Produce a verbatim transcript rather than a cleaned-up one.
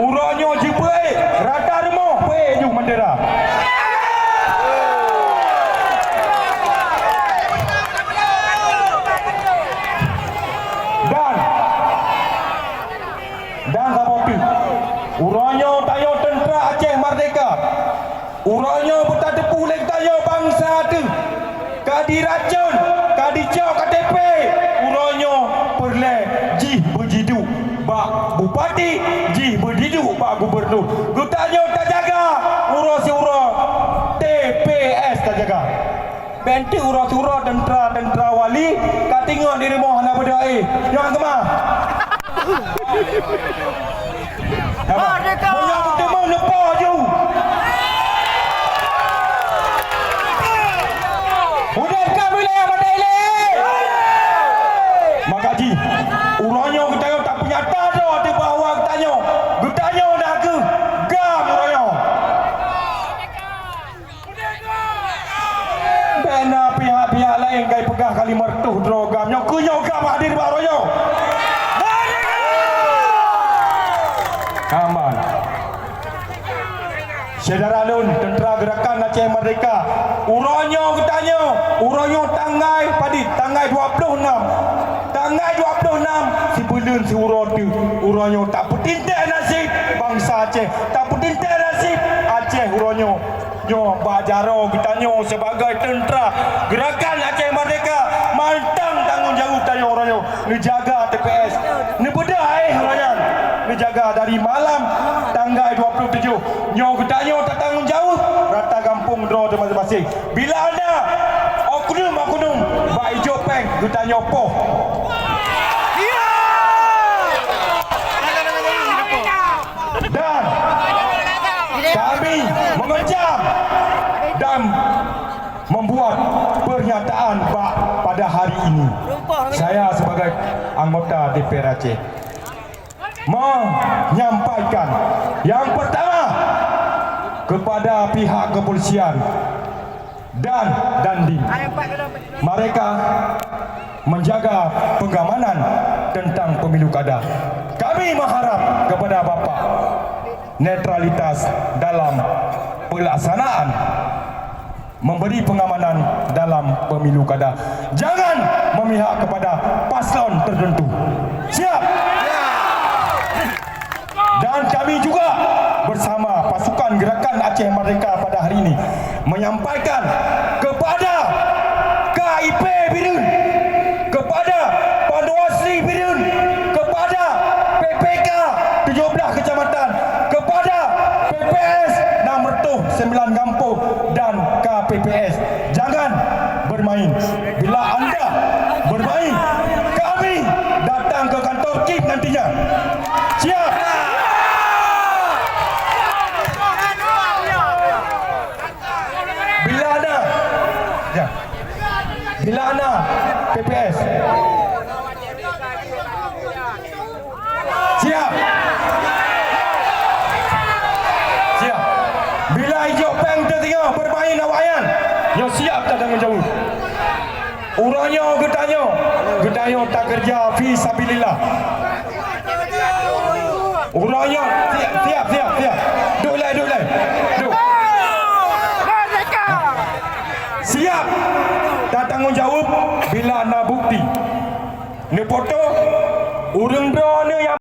Uroe nyoe jipeuék rata rumoh peuék ju bendera. Dan, dan saboh teuk, uroe nyoe tanyoe teuntra Aceh Merdeka. Uroe nyoe beutateupeue lé geutanyoe bansa teuh ka diracon, ka dicok K T P. Uroe nyoe peureulée jih beujiduek bak bupati, jih beujiduek bak gubernur. Geutanyoe tajaga uroe siuroe, T P S tajaga. Bék teuk uroe siuroe teuntra-teuntra wali ka teungoh di rumoh hana beudôh, eh, nyoe keumah. Merdeka! Meunyoe meuteumé neupo ju. Udeb ka wilayah Banda Ileue! Maka jih, uroe nyoe geutanyoe tapeunyata droe teuh bahwa geutanyoe, geutanyoe na kheueh GAM uroe nyoe. Bék na pihak-pihak laén ka jipeugah ka lima reutôh droe GAM. Nyoe keuh nyoe GAM hadir bak uroe nyoe. Aman. Syedara lôn, Teuntra Geurakan Aceh Merdeka, uroe nyoe geutanyoe, uroe nyoe tanggai padit, tanggai dua ploh nam. Tanggai dua ploh nam, sibuleuen siuroe teuk, uroe nyoe tapeutintèe naseb bansa Aceh, tapeutintèe naseb Aceh uroe nyoe. Nyoe bak jaroe geutanyoe sibagai teuntra Geurakan Aceh Merdeka, mantong tanggong jaweueb tanyoe uroe nyoe neujaga T P S, neubeudôh aéh uroe nyan, neujaga dari malam tanggai dua ploh tujoh. Nyoe geutanyoe tatanggong jaweueb rata gampông droe teuh maséng-maséng. Bila na oknum-oknum bak ijôk péng, geutanyoe poh. Dan kami mengecam dan membuat pernyataan bak pada hari ini. Saya sebagai anggota D P R Aceh menyampaikan, yang pertama, kepada pihak kepolisian dan Dandim. Mereka menjaga pengamanan tentang pemilu kada. Kami mengharap kepada Bapak netralitas dalam pelaksanaan, memberi pengamanan dalam pemilu kada. Jangan memihak kepada paslon tertentu. Siap? Dan kami juga bersama pasukan Gerakan Aceh Merdeka pada hari ini menyampaikan kepada K I P Bireuen, kepada Panwasli Bireuen, kepada P P K tujuh belas kecamatan, kepada P P S enam ratus sembilan kampung dan K P P S. Jangan bermain. Bila anda bermain, kami datang ke kantor KIP nantinya. Siap? Bila ada, ya. Bila ada P P S. Siap. Siap. Bila ijôk péng teutinggai bermain awaknyan, nyoe siap tatanggong jaweueb. Uroe nyoe geutanyoe, geutanyoe takeureuja fi sabilillah. Uroe nyoe, siap, siap, siap, siap. Duek lé, duek lé. Duek. Siap tatanggong jaweueb bila na bukti. Neupoto ureuëng droeneuh nyang